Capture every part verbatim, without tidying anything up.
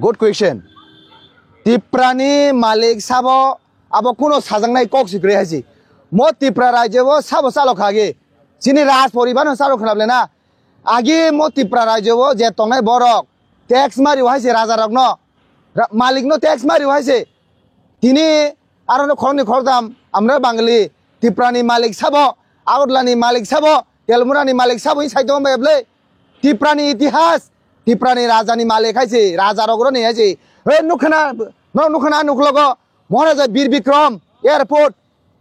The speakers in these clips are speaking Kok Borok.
Good question. Tiprani malik sabo abo kuno sajaknai kok si kwrwi hai si. Mo Tipra rajyo o sabo chalo khagi. Chini Raj poribar no chalo khna ble na. Agi mo Tipra rajyo o je tongnai borok tax mari hai si raja rok no. Ra-, malik no tax mari hai si. Tini aro no khoroknwi khoroktham amra Bangali, Tiprani malik sabo, Agartala ni malik sabo, Telmura ni malik sabo, sai tongo bai ble. Tiprani itihas, Tiprani raja ni malik hai se, raja rok roni hai se. He nukhana, no nukhana nuklogo, Maharaja Bir Bikram, airport,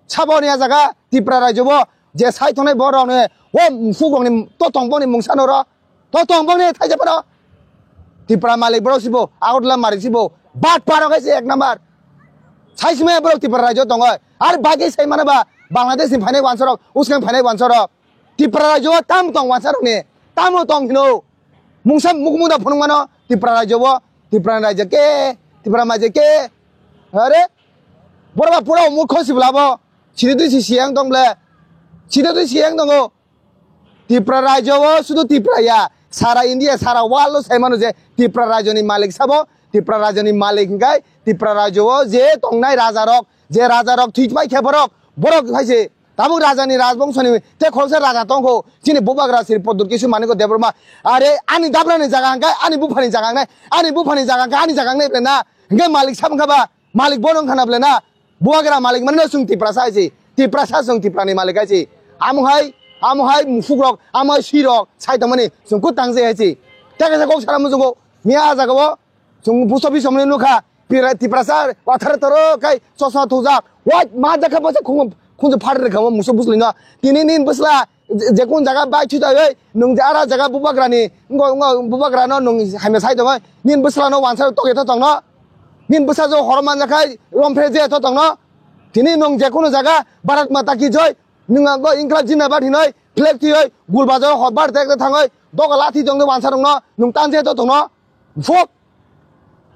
sabo ni jaga, Tipra rajyo bo, je sai tongnai borok ni, o mufuk bong ni, to tong bong ni mungsa no ro, To tong bong ni thaisa phano. Tipra malik borok sibo, Agartala malik sibo. Bat paro khe se ek number. Sai sima borok Tipra rajyo tongo. Ar bagwi sai mano ba Bangladesh ni phainai wansa rok, uskang phainai wansa rok. Tipra rajyo tam tong wansa rok ni. Tamo tong hino. Mungsa mukmung da phunung mano Tipra rajyo bo. Tipra rajyo ke, Tipra majyo ke. Are. Borok ba pura mukho sibla bo. Siri twi si siyang tong ble. Siri twi siyang tongo. Tipra rajyo o sudu Tipra ya, sara India, sara world o sai mano je Tipra rajyo ni malik sabo, Tipra rajyo ni malik hingkai Tipra rajyo o je tongnai raja rok, je raja rok thwi pai khe borok, borok hai se tabuk raja ni rajbongso ni te khoroksa raja tongkho, chini bubagra Sri Pradyut Kishore Manikya Debbarma, are ani dabra ni jaga hingkai ani bupha ni jaga wngnai, ani bupha ni jaga hingkai ani jaga wngnai ble na, hingkai malik sabo wngkha ba, malik bono wngkha na ble na, Bubagra malik mani no chwng Tiprasa hai se, Tiprasa chwng Tiprani malik hai se. Amo hai, amo hai mufuk rok, amo hai swi rok, sai tongmani chwng kut tang je hai se. Tei kaisa kok sana muchungo, miya ah jaga o chwng post office somni nukha, Pira-, Tiprasa wathar toro kai chosma thujak, wai ma jakha bwsa khung-, khunju phar rwkha o musu bwsli no. Tini nini bwsla je, je kun jaga bai thwi taiwi, nwng je ara jaga bubagrani, ngo, ngo, bubagrano nwng hamya sai tongwi, nini bwslano wansa tokya tongno, nini bwsa jo horo manja khai, rom phe je tongno, tini nwng je kunu jaga, Bharat Mata Ki Jai, nwng go Inklab Jindabad hinoi, flag thwiwi, gul bajo hor bar tek thangwi, doga lathi tongwi wansa rokno, nwng tan je tongno, bufuk.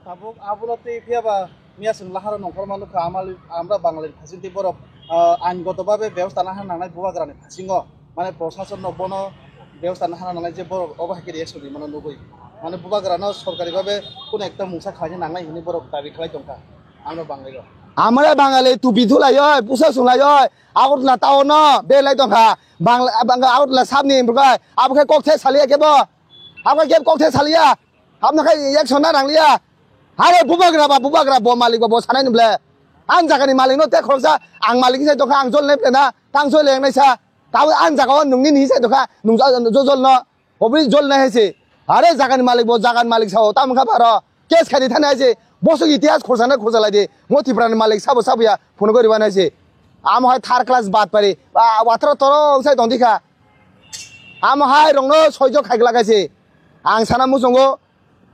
Tabuk abono twi phiya ba miya chwng laharo nongkhorma nukha, amali-, amra Bangali phasing tei borok, ah, ain goto babe bebostha nahana nangnai bubagrani phasingo, mane, prosasonno bono bebostha nahana nangnai je borok obo hai khe reaction rimano nugwi, mane, bubagrano sorkari babe kuno ekta mungsa khlaina nangnai hinwi borok dabi khlai tongkha amra Bangalirok. Amra Bangali tupi thulaioi, pusa sunglaioi, Agartala town no belai tongkha, Bangla, Bangla Agartala sabni bwkha, abo khe kok the saliya kebo, abo khe kok the saliya. Hamna khai action na nangliya. Are bubagra ba bubagra bo malik ba bo sanai ni ble. Ang jaga ni malik no te khoroksa ang malik sai tongkha ang jol nai ble na tang jol yang nai sa. Tabo ang jaga o nwng nini sai tongkha nwng jo-, jo-, jol no. Obri jol nai hai se. Are jaga ni malik bo jaga ni malik sao tam kha baro. Case khai di thani hai se. Bosok itihas khorsa na khorsa lai di. Mo Tipra ni malik sabo sabo ya phone gori wan hai se. Amo hai third class bat pari. Ba wathro toro sai tong di kha. Amo hai rokno soijo khai glak hai se. Ang sana muchungo,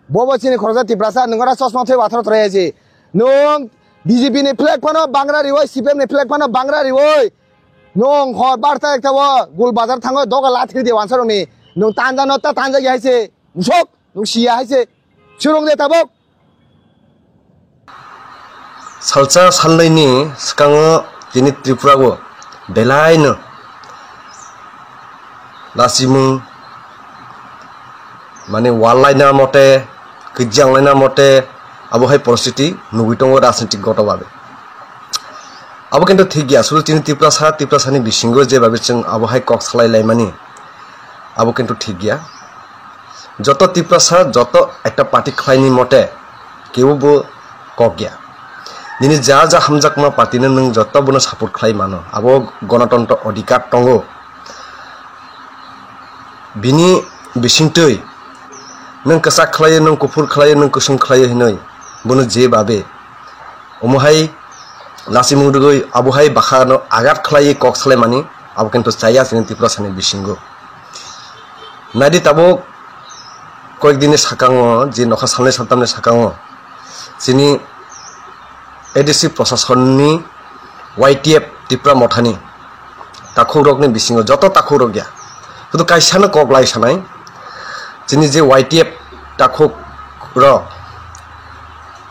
bobo chini khoroksa Tiprasa, nwng ora chosma thwi wathor thrai hai se. Nwng B J P ni flag phano bangra riwi, C P M ni flag phano bangra riwi. Nwng hor barta ekta o gul bazar thango doga lathir di wansa rokni. Nwng tanja no ta tanja ya hai se. Musok, nwng siya hai se. Surung de tabok. Salsa salnwini swkango tini Tripura o belaino lachimung, mane, wal laina mote, kwijang laina mote, abo hai poristiti nugwi tongo rajnitik goto babe. Abo kintu thik ya, sudu tini Tiprasa, Tiprasani bisingo je babe chwng abo hai kok salai laimani, abo kintu thik ya. Joto Tiprasa, joto ekta party khlaini mote kebo bo kok ya. Nini ja ja hamjakma party no nwng joto bono support khlai mano, abo gonotontro odhikar tongo. Bini bisingtwi nwng kwchak khlaio, nwng kuphur khlaio, nwng kusung khlaio hinwi bono je babe omo hai lachimung rwgwi abo hai bakhano agat khlaiwi kok salaimani abo kintu chaya chini Tiprasani bisingo. Naidi tabuk koyek dinni sakango je nokha salnwi saltamni sakango chini A D C prosasonni Y T F Tipra Mothani takhukrokni bisingo joto takhukrok ya. Hudu kaisano kok lai sanai. Chini je Y T F takhukrok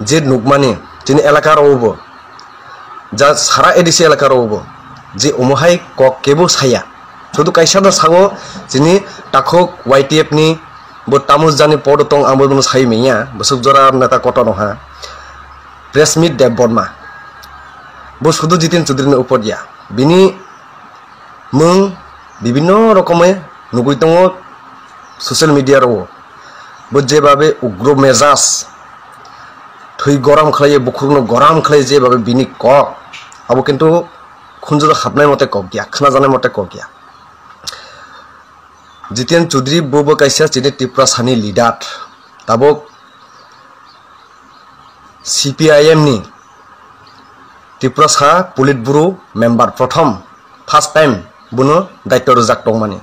je nukmani chini elaka rogo bo, ja sara A D C elaka rogo bo, je omo hai kok kebo saya. Hudu kaisa no sago chini takhuk Y T F ni Bo tamo jani podo tong, ang bo bono sai manya, bwswk jora neta kotor no ha. Press meet Debbarma. Bo sudu Jiten Chaudhary ni upor ya. Bini mung bibinno rokome nugui tongo social media ro. Bo jebabe ugro mejaj, thwi goram khlaiye, bukhukno goram khlaiye, jebabe bini kok, abo kintu khunjuro hapnai mote kok ya, khnajaknai mote kok ya. Jiten Chaudhary bo bo kaisa chini Tiprasani leader, tabuk C P I M ni Tiprasa Politburo member prothom first time bono daityo rwjak tongmani.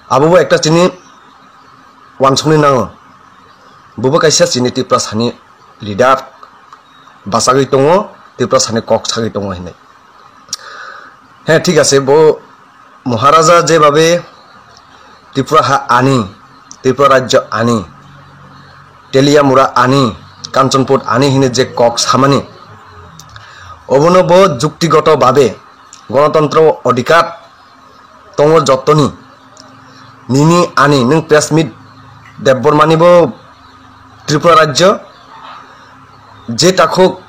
Abo bo ekta chini wansukni nango. Bo bo kaisa chini Tiprasani leader, bachagwi tongo, Tiprasani kok sagwi tongo hinwi. He, thik ase, bo Maharaja jebabe Tripura ha ani, Tripura rajyo ani, Teliamura ani, Kanchanpur ani hinwi je kok samani, obono bo juktigoto babe gonotontro odhikar tongo jottoni. Nini ani nwng press meet Debbarmani bo Tripura rajyo je takhuk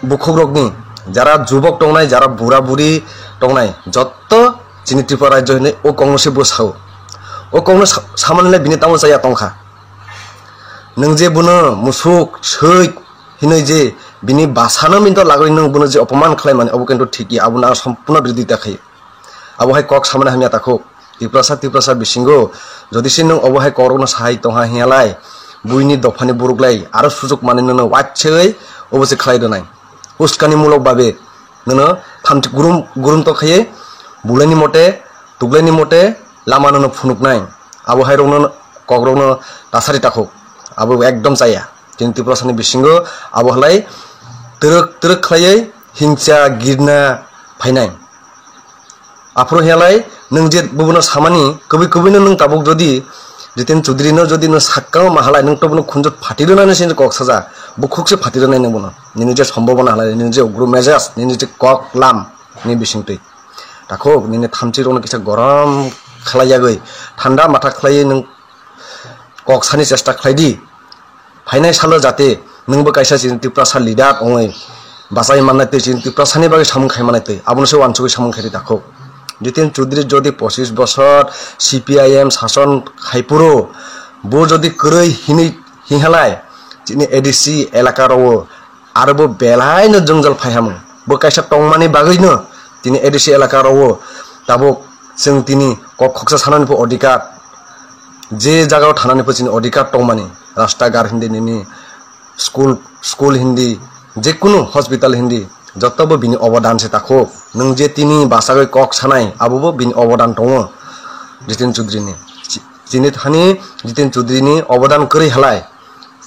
bukhukrokni jara jubok tongnai, jara bura buri tongnai, jotto chini Tripura rajyo hinwi o kokno se bo sao. O kokno sa-, samanle bini tamo chaya tongkha. Nwng je bono musuk, soi hinwi je bini basano minto lagwi nwng bono je opoman khlaimani, obo kintu thik ya, abono ang sompurno birodita khaio. Abo hai kok samani hamya takhuk. Tiprasa, Tiprasa bisingo jodi se nwng obo hai kokrokno sahai tongha hinhalai, buini dophani buruklai aro sujuk manwi nono watsegwi obo se khlai rwnai. Uskani mulok babe nono thamchi gurum, gurum tongkhaiwi bulaini mote, tuklaini mote lama nono phunuknai. Abo hai rokno, kokrokno tasari takhuk. Abo ekdom chaya. Chini Tiprasani bisingo abo halai twrwk twrwk khlaiwi hingcha girna phainai. Aphuru hinhalai nwng je bubuno samani kwbwi kwbwino nwng tabuk jodi Jiten Chaudhary no jodi nwng sakkango mahalai nwng to bono khunjwk phati rwnani se kok saja, bukhuk se phati rwnai nwng bono. Nini je sombobona halai, nini je ugru mejaj, nini je kok lam ni bisingtwi. Takhuk nini thamchi rokno kisa gorom khlai yagwi, thanda matha khlaiwi nwng kok sani chesta khlai di. Phainai salo jate nwngbo kaisa chini Tiprasa leader wngwi bachai mannai twi, chini Tiprasani bagwi samung khai mannai twi, abono se uansugwi samung khai ri takhuk. Jiten Chaudhary jodi pochis bosor C P I M sason khai phuru, bo jodi kwrwi hinwi hinhalai chini A D C elaka rwo aro bo belai no jwngjal phai hamung. Bo kaisa tongmani bagwi no tini A D C elaka rwo tabuk chwng tini kok khoksa sanani pho odhikar, je jagao thanani pho chini odhikar tongmani, rasta gar hindi nini, school, school hindi, jekunu hospital hindi, joto bo bini obodan se takhuk. Nwng je tini bachagwi kok sanai, abo bo bini obodan tongo Jiten Chaudhary ni. Chi-, chini thani Jiten Chaudhary ni obodan kwrwi halai,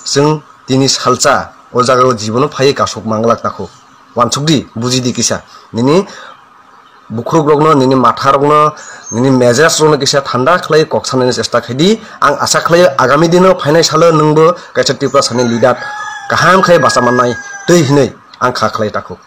chwng tini salsa o jagao jibono phaiwi kasuk manglak takhuk. Wansuk di, buji di kisa. Nini bukhuk rokno, nini matha rokno, nini mejaj rokno kisa thanda khlai kok sanani chesta khai di. Ang asa khlai agami dino phainai salo nwngbo kaisa Tiprasani leader kaham khai bacha mannai twi hinwi ang kha khlai takhuk.